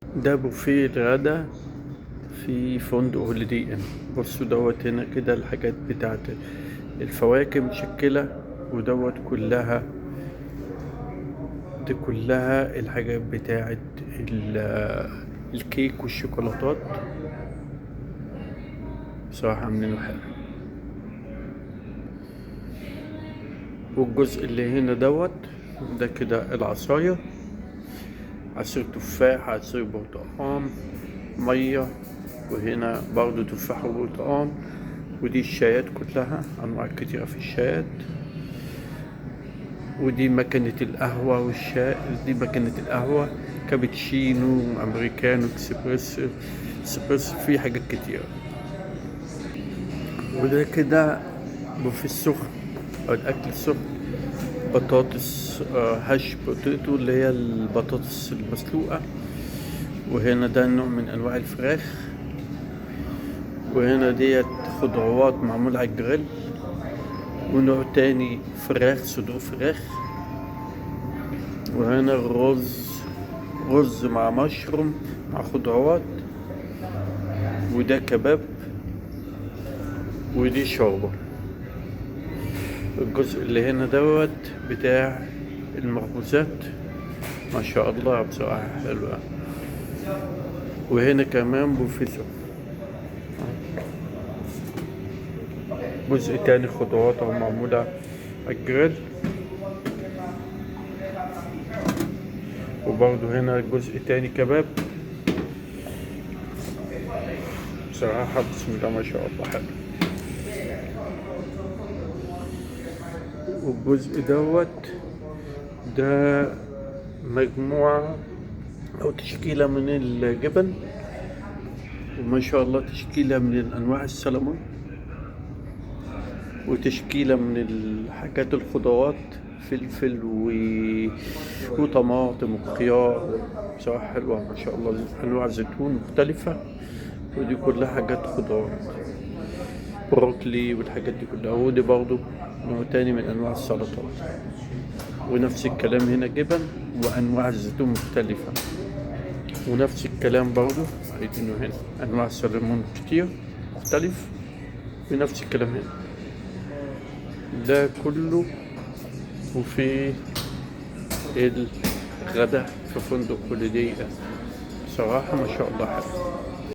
ده بوفيه الغدا في فندق هوليدي ان. بصوا دوت هنا كده الحاجات بتاعت الفواكه مشكلة، ودوت كلها دي كلها الحاجات بتاعت الكيك والشوكولاتات. بصراحة عاملينه حلو. والجزء اللي هنا دوت ده كده العصاير، عصير تفاح، عصير برتقال، مية، وهنا برضو تفاح وبرتقال. ودي الشايات كلها أنواع كتيرة في الشايات. ودي مكنة القهوة والشاي، دي مكنة القهوة، كابتشينو، أمريكانو، اكسبريسو، اسبريسو، في حاجات كتيرة. وده كده بوفيه السخن أو الأكل السخن، بطاطس، hash potato اللي هي البطاطس المسلوقة. وهنا ده نوع من أنواع الفراخ. وهنا ديت خضروات معمولة على الجريل، ونوع تاني فراخ، صدور فراخ. وهنا الرز، رز مع مشروم مع خضروات. وده كباب، ودي شوربة. الجزء اللي هنا دوت بتاع المخبوزات، ما شاء الله بصراحة حلوة. وهنا كمان بوفيه، جزء تاني خضروات معمولة على الجريل. وبرضه هنا جزء تاني كباب. بصراحة بسم الله ما شاء الله حلو. والجزء دوت ده مجموعة أو تشكيلة من الجبن، وما شاء الله تشكيلة من أنواع السلمون، وتشكيلة من الحاجات الخضروات، فلفل وطماطم وخيار. بصراحة حلوة ما شاء الله، أنواع زيتون مختلفة. ودي كلها حاجات خضروات، بروكلي والحاجات دي كلها. ودي برضو نوع تاني من أنواع السلطات. ونفس الكلام هنا جبن وأنواع الزيتون مختلفة. ونفس الكلام برضو عايزينه هنا أنواع السلمون كتير مختلف. ونفس الكلام هنا ده كله. وفي الغداء في فندق هوليدي ان، بصراحة ما شاء الله حلو.